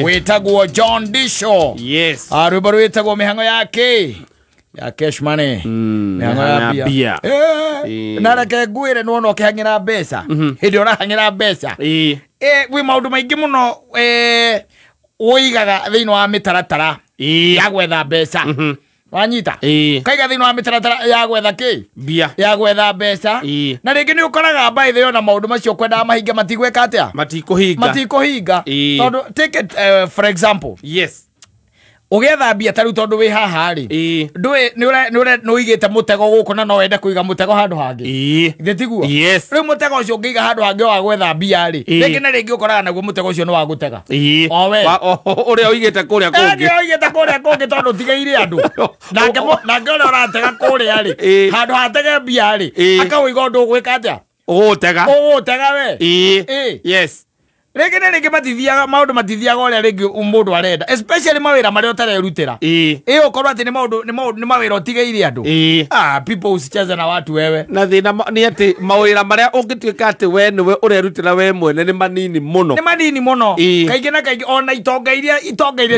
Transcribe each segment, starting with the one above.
Wĩtagwo John Disho. Yes. Ah, rwĩmbo rwĩtagwo mĩhang'o ya kĩ ya cash money, mĩhang'o ya mĩhang'o ya mbia. mbia. Eh, na reke ngwĩre, nĩwona ũkĩhang'ĩra mbeca, hĩndĩ ĩrĩa ũrahang'ĩra mbeca, gwĩ maũndũ maingĩ mũno ũigaga thĩinĩ wa mĩtaratara ya gwetha mbeca. Wanyita? Kaiga thĩinĩ wa mĩtaratara ya gwetha kĩ? Mbia. Ya gwetha mbeca. Na rĩngĩ nĩ ũkoraga by the way ona maũndũ macio kwendaga mahinga matigwĩka atĩa? Matikũhinga. Matikũhinga. Tondũ take it, for example, ũgĩetha mbia ta rĩu, tondũ wĩ haha rĩ, ndũĩ nĩ ũigĩte mũtego gũkũ na no wende kũiga mũtego handũ hangĩ. Githĩ tiguo? Yes. Rĩu mũtego ũcio ũngĩiga handũ hangĩ wa gwetha mbia rĩ, rĩngĩ na rĩngĩ ũkoraga naguo mũtego ũcio nĩ wa gũtega. O we. Ũrĩa ũigĩte kũrĩa kũngĩ. Nĩ oigĩte kũrĩa kũngĩ tondũ ũtigĩire andũ nake nake ũrĩa ũratega kũrĩa rĩ, handũ hatege mbia rĩ, akawĩiga ũndũ ũgwĩka atĩa? Ũgũtega. Ũgũtega we. Yes. Rĩngĩ na rĩngĩ matithiaga, maũndũ matithiaga ũrĩa rĩngĩ mũndũ arenda, especially mawĩra marĩa ũtarerutĩra. Ĩ ũkorwo atĩ nĩ maũndũ nĩ mawĩra ũtigĩire andũ. Ah, people, usicheze na watu wewe. Na thĩna nĩ atĩ mawĩra marĩa ũngĩtuĩka atĩ we nĩwe ũrerutĩra we mwene nĩ manini mũno. Nĩ manini mũno. Kaingĩ na kaingĩ ona itonga iria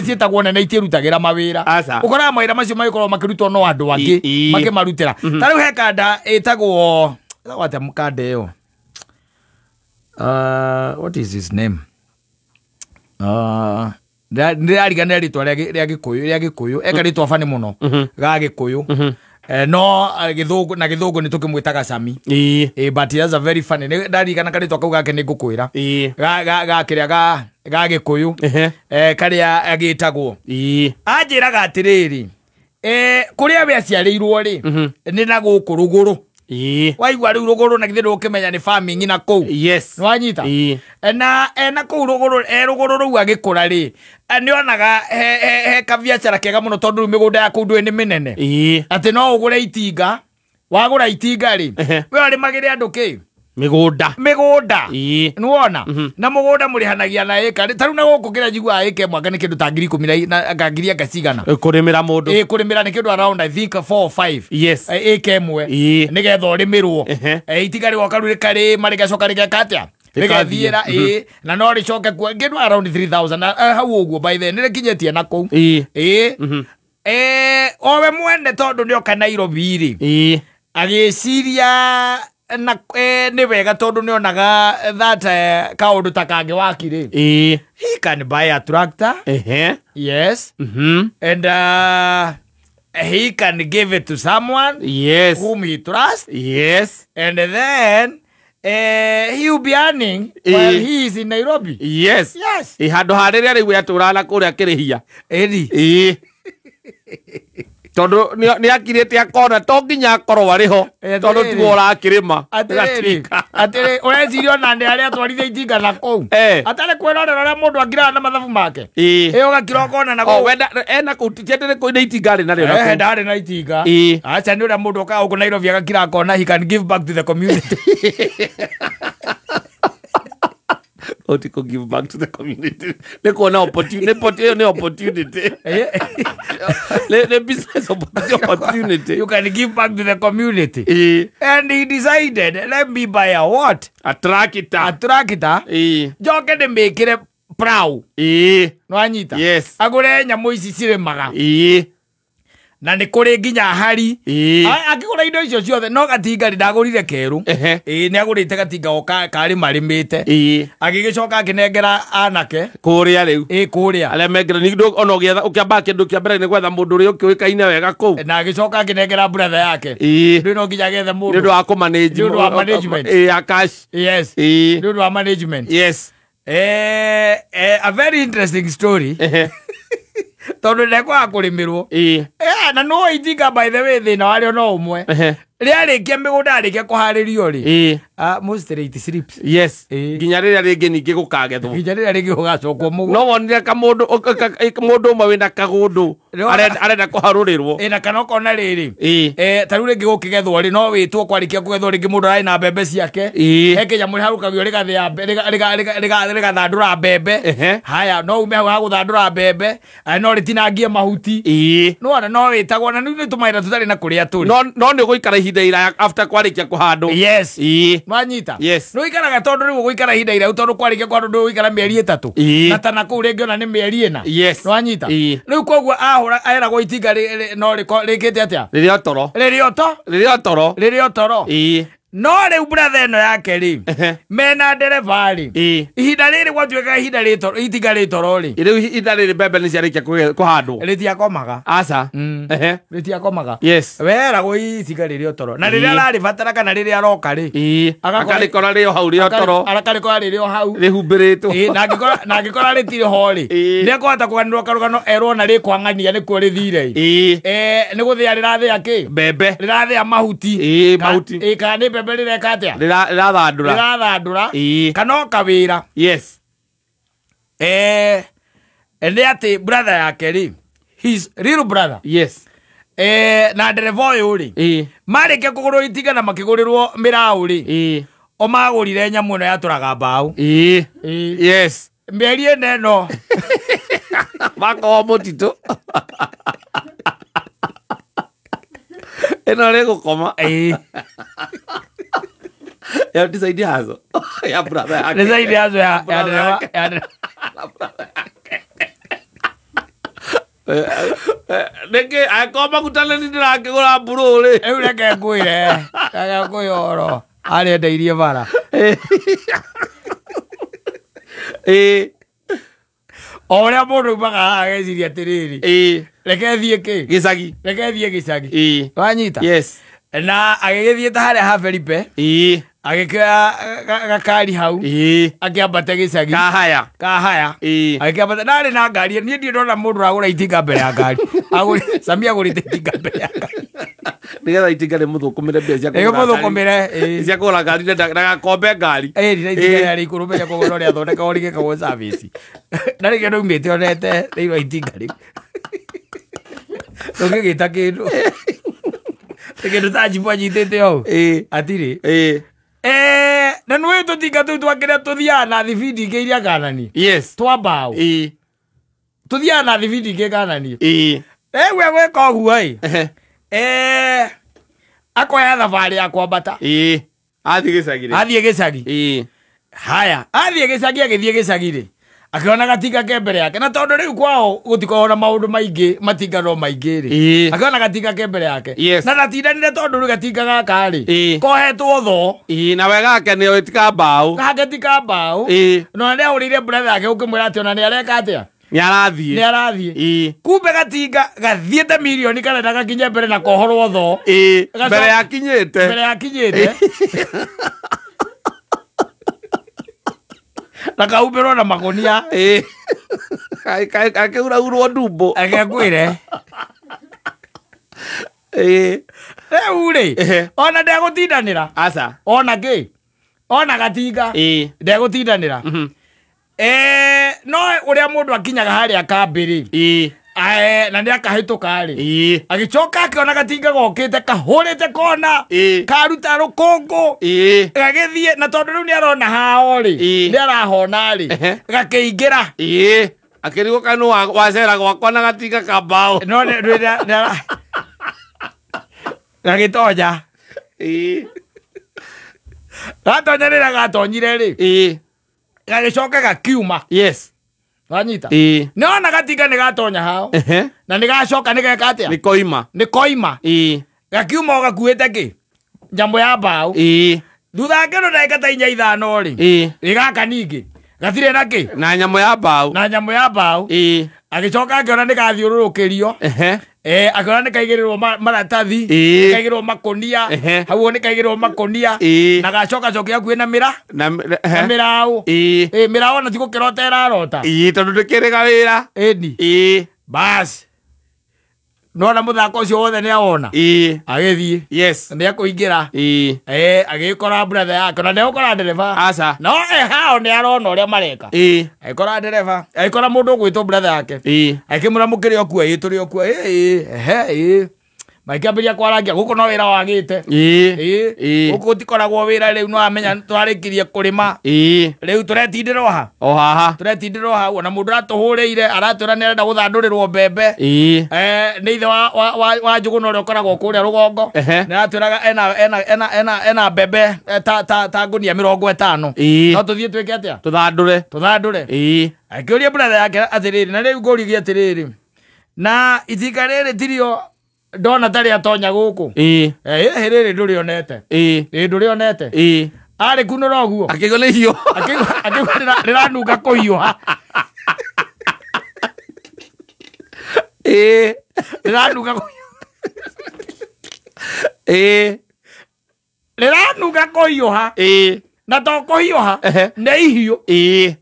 ciĩtagwo nene itiĩrutagĩra mawĩra. Aca. Ũkoraga mawĩra macio magĩkorwo makĩrutwo no andũ angĩ makĩmarutĩra. Ta rĩu he kanda ĩtagwo atĩa kanda ĩyo? What is his name? Ndĩrariganĩra rĩtwa rĩa gĩkũyũ, rĩa gĩkũyũ eka rĩtwa bani mũno ga gĩkũyũ. No gĩthũngũ, na gĩthũngũ nĩ tũkĩmwĩtaga Sami. But he has a very funny, ndarigana karĩtwa kau gake, nĩ ngũkwĩra. Ga kĩrĩa ga gĩkũyũ, karĩa agĩtagwo. Anjĩraga atĩrĩrĩ, kũrĩa we aciarĩirwo rĩ, nĩ na gũkũ rũgũrũ. Waigua rĩu rũgũrũ, na githĩ ndũkĩmenya nĩ farming na kũu? Nĩwanyita? Na ena kũu rũgũrũ, e rũgũrũ rũu agĩkũra rĩ, nĩonaga he kabiacara kega mũno, tondũ rĩu mĩgũnda ya kũu ndũĩ nĩ mĩnene, atĩ no ũgũre itinga. Wagũra itinga rĩ, we ũrĩmagĩre andũ kĩ? Mĩgũnda. Mĩgũnda. Nĩwona na mũgũnda mũrĩhanagia na ĩka. Ta rĩu na gũkũ kĩrĩa njiguaga ĩka ĩmwe anga nĩ kĩndũ ta 10,000 na anga ngiri anga cigana. Kũrĩmĩra mũndũ. Ĩ, kũrĩmĩra nĩ kĩndũ around, I think, 4 or 5 ĩka ĩmwe, nĩgetha ũrĩmĩrwo. Itinga rĩgoka rĩu rĩkarĩma, rĩgacoka rĩgeka atĩa? Rĩgathiĩ. Rĩgathiĩra. Ĩ, na no rĩcoke kuo kĩndũ around 3000 na hau ũguo. By then nĩ rĩkinyĩtie na kũu. Ĩ, owe mwene tondũ nĩoka Nairobi rĩ, agĩciria na nĩ wega tondũ nĩonaga that kaũndũ ta kangĩ waki rĩ, he can buy a tractor. Yes. And he can give it to someone whom he trusts, and then he will be earning while he is in Nairobi. Yes. Ĩ, handũ ha rĩrĩa rĩu atũraga na kũrĩa kĩrĩhia. Ĩri. Tondũ nĩ akirĩte akona to nginya akorwo arĩ ho, tondũ tiguo ũrakĩrĩma. Atĩrĩrĩ, Gatuĩka. atĩrĩ, ũreciria ona nĩ arĩa atwarithia itinga na kũu atarĩ kwĩrorera ũrĩa mũndũ akiraga na mathabu make. Ĩ, ũgakira ũkona na O kũu. wenda ena kũu ti atĩ nĩ kũu nĩ itinga arĩ narĩo na kũu. Ndarĩ na itinga. Aca, nĩ ũrĩa mũndũ okaga gũkũ Nairobi agakira akona he can give back to the community. Oti kũ give back to the community nĩ kuona opportunity, ĩyo nĩ opportunity, nĩ business opportunity. You can give back to the community. And he decided, let me buy a what? A tractor. A tractor. Njoke ndĩmĩkĩre plow. Nĩwanyita? Yes. Agũre nyamũ ici cirĩmaga, na nĩ kũrĩ nginya hari. Akĩgũra indo icio ciothe, no gatinga rĩ, ndagũrire kerũ. Ĩ, nĩ agũrĩte gatinga o karĩma rĩmĩte. Agĩgĩcoka akĩnengera anake. Kũrĩa rĩu. Ĩ, kũrĩa. Arĩa mengera nĩ ona ũgĩetha, ũkĩambaga kĩndũ kĩa mbere nĩ gwetha mũndũ ũrĩa ũkĩũĩkaine wega kũu. Na agĩcoka akĩnengera brother yake. Ndũĩ no nginya agethe Nĩ mũndũ ũndũ wa kũmanage. Nĩ ũndũ wa management. Ĩ, ya cash. Yes. Nĩ ũndũ wa management. A very interesting story, tondũ ndekwaga kũrĩmĩrwo. Na no itinga, by the way, thĩna warĩo no ũmwe, rĩarĩkia mĩgũnda, arĩkia kũharĩrio rĩ, mostly it sleeps. Nginya rĩrĩa rĩngĩ ningĩ gũkagethwo. Nginya rĩrĩa rĩngĩ gũgacokwo mũgũnda. No wonire kamũndũ mũndũ ũmwe wĩna kagũndũ arenda kũharũrĩrwo. Ĩ, na kana ũkona rĩrĩ, ta rĩu rĩngĩ gũkĩgethwo rĩ, no wĩtwo kwarĩkia kũgethwo rĩngĩ mũndũ ararĩ na mbembe ciake, he kĩnyamũ rĩharũkagio rĩgathĩa rĩgathandũra mbembe. Haya, no ume hau hagũthandũra mbembe, no rĩtinangie mahuti. Nĩwona no wĩtagwo na rĩu nĩ tũmawĩra tũtarĩ na kũrĩa tũrĩ. No nĩ ũgũikara ihinda. ihinda iraya after kwarĩkia kũhandwo. Yes. Ĩĩ. Wanyita? Yes. Nĩ ũikaraga tondũ rĩu ũgũikara ihinda iraihu tondũ kwarĩkia kũhandwo ndũgũikara mĩeri 3. Ĩĩ. Na tana kũu rĩngĩ ona nĩ mĩeri 4. Yes. Nĩ wanyita? Ĩĩ. Rĩu koguo ahũra eragwo itinga no rĩkĩte atĩa? Rĩrĩa toro. Rĩrĩ oto. Rĩrĩa toro. Rĩrĩ otoro. Ĩĩ. No rĩu brother ĩno yake rĩ, Ehe. mena ndereba rĩ, Ĩĩ. ihinda rĩrĩ gwatuĩka ihinda rĩtoro, itinga rĩtoro rĩ, Rĩu ihinda rĩrĩ mbembe nĩ ciarĩkia kũhandwo. rĩtiakomaga. Aca. Ehe. Rĩtiakomaga. Yes. Weragwo itinga rĩrĩ otoro. Na rĩrĩa Ĩĩ. ararĩbatara kana rĩrĩa aroka rĩ, Ĩĩ. Agakora- Akarĩkora rĩo hau rĩo toro. akarĩkora rĩrĩ o hau. Rĩhumbĩrĩtwo. Ĩĩ, na angĩkora rĩtirĩ ho rĩ, Ĩĩ. nĩ ekũhota kũganĩrwo karũgano erwo na rĩkwang'ania nĩkuo rĩthire. Ĩĩ. Nĩ gũthĩa rĩrathĩa kĩ? Mbembe. Rĩrathĩa mahuti. Ĩĩ, mahuti. Ĩĩ, kana nĩ mbembe rĩreka atĩa? Rĩrathandũra. Rĩrathandũra. Ĩĩ. Kana o kawĩra. Yes. Nĩ atĩ brother yake rĩ, his real brother. Yes. Na ndereba ũyũ rĩ, Ĩĩ. marĩkia kũgũrwo itinga na makĩgũrĩrwo mĩraũ rĩ, Ĩĩ. o magũrire nyamũ ĩno yatũraga mbaũ. Ĩĩ. Ĩĩ. Yes. Mĩeri 4 ĩno. Makorwo mũtitũ. Ĩno rĩgũkoma. Ĩĩ. Ya decide hazo. Ya brother yake. Nĩ zaidi yazo ya Brother ndereba yake. ya ndereba. Nĩkĩ angĩkorwo maguta nĩ ndĩrakĩgũra mburu rĩ. Rĩu reke ngwĩre, reke ngwĩre ũhoro arendeirie bara. Ĩĩ. O ũrĩa mũndũ aumaga haha ageciria atĩrĩrĩ, Ĩĩ. reke thiĩ kĩ? Gĩcagi. Reke thiĩ gĩcagi. Ĩĩ. Wanyita? Yes. Na agĩgĩthiĩ ta harĩa ha Felipe, Ĩĩ. agĩkĩoya gakari hau, Ĩĩ. akĩambata gĩcagi. Kahaya. Kahaya. Ĩĩ. Agĩkĩambata ndarĩ na ngari, niĩ ndirĩ ndona mũndũ ũragũra itinga mbere ya ngari. Sami agũrĩte itinga mbere ya ngari. Nĩgetha itinga rĩmũthũkũmĩre mbia cia kũgũra ngari. Rĩmũthũkũmĩre, ĩĩ. Cia kũgũra ngari na ndagakombe ngari. Ĩĩ, na itinga rĩarĩ ikũrũ menya koguo no rĩathondekagwo rĩgĩkagwo service. Na rĩngĩ ndaumĩte onete thĩinĩ wa itinga rĩu. Ndũngĩgĩta kĩndũ. Nĩ kĩndũ ta njimbo anyitĩte hau. Ĩĩ. Atirĩ. Ĩĩ. Na nĩũĩ tũtinga tũu twakĩrĩa tũthiaga na thibindi ingĩ iria kanani. Yes. Twa mbaũ. Ĩĩ. Tũthiaga na thibindi ingĩ kanani. Ĩĩ. Rĩu egwĩka ũguo ĩ. Ehe. Akoya thabarĩ ya kwambata. Ĩĩ. Athiĩ gĩcagi rĩ. Athiĩ gĩcagi. Ĩĩ. Haya, athiĩ gĩcagi agĩthiĩ gĩcagi rĩ, akĩona gatinga ke mbere yake, na tondũ rĩu kwao gũtikoragwo na maũndũ maingĩ, matinga no maingĩ rĩ, Ĩĩ. akĩona gatinga ke mbere yake. Yes. Na ndatindanire tondũ rĩu gatinga gaka rĩ, Ĩĩ. kohetwo thoo. Ĩĩ, na wega ake nĩ ti ka mbaũ. Gake ti ka mbaũ. Ĩĩ. Na nĩ ahũrĩire brother yake ũkĩmwĩra atĩ ona nĩ areka atĩa? Nĩ arathiĩ. Nĩ arathiĩ. Ĩĩ. Kumbe gatinga gathiĩte mirioni kana gakinye mbere na kohorwo thoo. Ĩĩ. Gacoka- Mbere yakinyĩte. Mbere yakinyĩte. Na kaumbĩrwo na makonia. Ĩĩ. Akĩhurahurwo ndumbo. Reke ngwĩre. Ĩĩ. Rĩu rĩ, Ehe. ona ndegũtindanĩra. Aca. Ona kĩ? Ona gatinga. Ĩĩ. Ndegũtindanĩra. No ũrĩa mũndũ akinyaga harĩa kambĩ rĩ, Ĩĩ. na nĩ akahĩtũka rĩ, Ĩĩ. agĩcoka akĩona gatinga gokĩte kahũrĩte kona, Ĩĩ. karuta rũkũngũ, Ĩĩ. gagĩthiĩ, na tondũ rĩu nĩ arona hao rĩ, Ĩĩ. nĩ arahona rĩ, Ehe. gakĩingĩra. Ĩĩ. Akĩrigwo kana nũ wacera gwakwa na gatinga ka mbaũ. No gagĩtonya. Ĩĩ. Gatonya rĩrĩa gatonyire rĩ, Ĩĩ. gagĩcoka gakiuma. Yes. Wanyita? Ĩĩ. Nĩwona gatinga nĩ gatonya hao, Ehe. na nĩ gacoka nĩ geka atĩa? Nĩ koima. Nĩ koima. Ĩĩ. Gakiuma o gakuĩte kĩ? Nyamũ ya mbaũ. Ĩĩ. Thutha wa kĩndũ ndagĩka ta 4 5 rĩ, Ĩĩ. ĩ gaka ningĩ gatirĩ na kĩ? Na nyamũ ya mbaũ. Na nyamũ ya mbaũ. Ĩĩ. Agĩcoka akĩona nĩ gathiũrũrũkĩrio. Ehe. Akĩona nĩ kaigĩrĩrwo maratathi, Ĩĩ. nĩ kaigĩrĩrwo makũnia, Ehe. hau nĩ kaigĩrĩrwo makũnia, Ĩĩ. na gacoka coke hakuhĩ na mĩra, Na na ehe. mĩraũ. Ĩĩ. Ĩĩ, mĩraũ ona ti gũkĩrota ĩrarota. Ĩĩ, tondũ ndĩkĩrĩga wĩra. Ĩni. Ĩĩ. Bas. Nona mũthako ũcio wothe nĩ awona. Ĩĩ. Agĩthiĩ. Yes. Nĩ ekũingĩra. Ĩĩ. Agĩkora brother yake na ndegũkora ndereba. Aca. No hao nĩ arona ũrĩa mareka. Ĩĩ. Agĩkora ndereba, agĩkora mũndũ ũgwĩtwo brother yake. Ĩĩ. Akĩmwĩra mũkĩrĩ o kuo, ĩĩ tũrĩ o kuo, ĩĩ, ehe, ĩĩ. Magĩkĩambĩrĩria kwarangia gũkũ no wĩra wagĩte. Ĩĩ. Ĩĩ. Ĩĩ. Gũkũ gũtikoragwo wĩra rĩu no amenya twarĩkirie kũrĩma. Ĩĩ. Rĩu tũretindĩra o ha? O haha. Tũretindĩra o hau ona mũndũ aratũhũrĩire aratwĩra nĩ arenda gũthandũrĩrwo mbembe. Ĩĩ. Nĩ ithe wa Njũgũna ũrĩa ũkoragwo kũrĩa rũgongo. Ehe. Nĩ aratwĩraga ena mbembe ta ngũnia 50. Ĩĩ. No tũthiĩ twĩke atĩa? Tũthandũre. Tũthandũre. Ĩĩ. Akĩũria brother yake atĩrĩrĩ, na rĩu ngũririe atĩrĩrĩ, na itinga rĩrĩ tirio ndona tarĩ atonya gũkũ. Ĩĩ. Rĩrĩ ndũrĩonete. Ĩĩ. Ĩĩ ndũrĩonete. Ĩĩ. Arĩ kunũra ũguo. Akĩigua nĩ hiũ. Akĩigua rĩranunga kũhiũha. Ĩĩ. Rĩranunga kũhiũha. Ĩĩ. Rĩranunga kũhiũha. Ĩĩ. Na to kũhiũha, Ehe. nĩ ihiũ. Ĩĩ.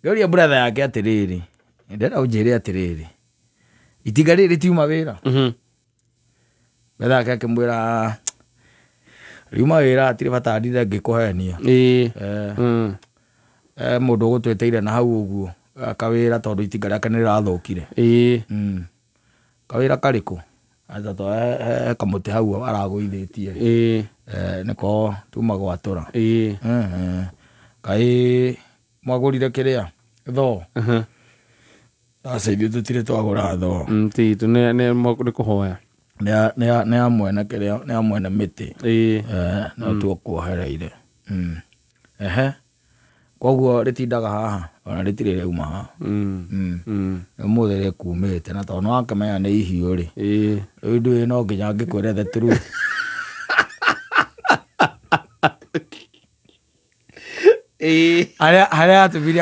Ngĩũria brother yake atĩrĩrĩ, ndĩrenda ũnjĩre atĩrĩrĩ, itinga rĩrĩ rĩtiuma wĩra? Mhm. Brother yake akĩmwĩra riuma wĩra hatirĩ bata ndinde ngĩkũhenia. Ĩĩ. Mm. Mũndũ ũgũtwĩtĩire na hau ũguo kawĩra tondũ itinga rĩake nĩ rĩrathũkire. Ĩĩ. Kawĩra karĩkũ? Aca to he kamũtĩ hau aragũithĩtie. Ĩĩ. Nĩko tuma gwatũra. Ĩĩ. Kaĩ mwagũrire kĩrĩa? Thoo. Mhm. Aca ithuĩ tũtirĩ twagũra thoo. Ti tu nĩ kũhoya. Nĩ ya mwene kĩrĩa, nĩ ya mwene mĩtĩ. Ĩĩ. No tuokuohereire. Ehe. Koguo rĩtindaga haha, ona rĩtirĩ rĩauma haha. Ũmũthĩ rĩkumĩte na tondũ nĩwakĩmenya nĩ ihiũ rĩ. Ĩĩ. Rĩu ndũĩ no nginya ngĩkwĩre the truth. Ĩĩ. Harĩa atũmire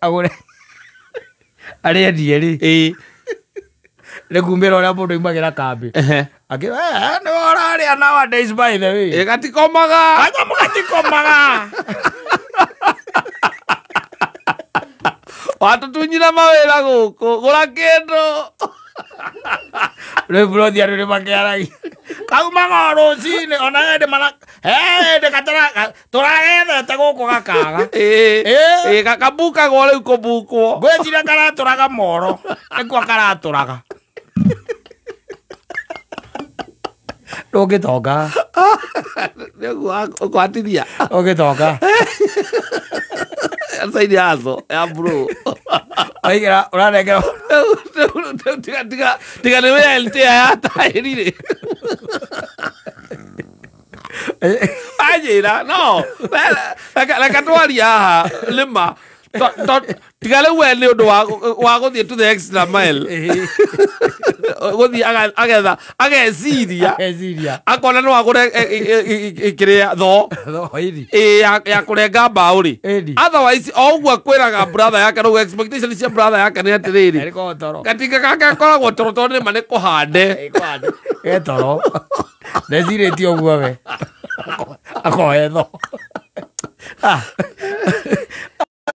agũre arendie rĩ. Ĩĩ. Nĩ kumĩra ũrĩa mũndũ aumagĩra kambĩ. Ehe. Akĩra, nĩ ũrarĩa nowadays by the way. Ĩĩ gatikomaga. Kanyamũ gatikomaga. Watũtunyire mawĩra gũkũ. Gũra kĩndũ. Rĩu burothi andũ nĩ makĩaragia. Kaumaga o rũcinĩ ona hĩndĩ mara hĩndĩ tũragethete gũkũ gakaga. Ĩĩ. Ĩĩ. Ĩĩ gakabukagwo rĩu kũbukwo. Ngwĩciria karatũraga moro. Nĩkuo karatũraga. Ndũngĩtonga. Nĩguo ũkwatithia. Ndũngĩtonga. Saidi yazo ya bro. Waigĩra ũranengera Tiga tiga nĩ wĩra LT ya taĩri rĩ. Anjĩra no reke twarie haha nĩma tiga rĩu we nĩ ũndũ wa gũthiĩ to the extra mile gũthiĩ agetha ageciria Ageciria. akona no agũre kĩrĩa thoo Thoo ĩri. ĩĩ ya kũrenga mbaũ rĩ. Ĩni. Otherwise o ũguo akwĩraga brother yake rĩu expectation cia brother yake nĩ atĩrĩrĩ Erĩkoragwo toro. gatinga gake gakoragwo toro tondũ nĩma nĩ kũhande. Ge toro. Ndecirĩtie ũguo we. Akohe thoo.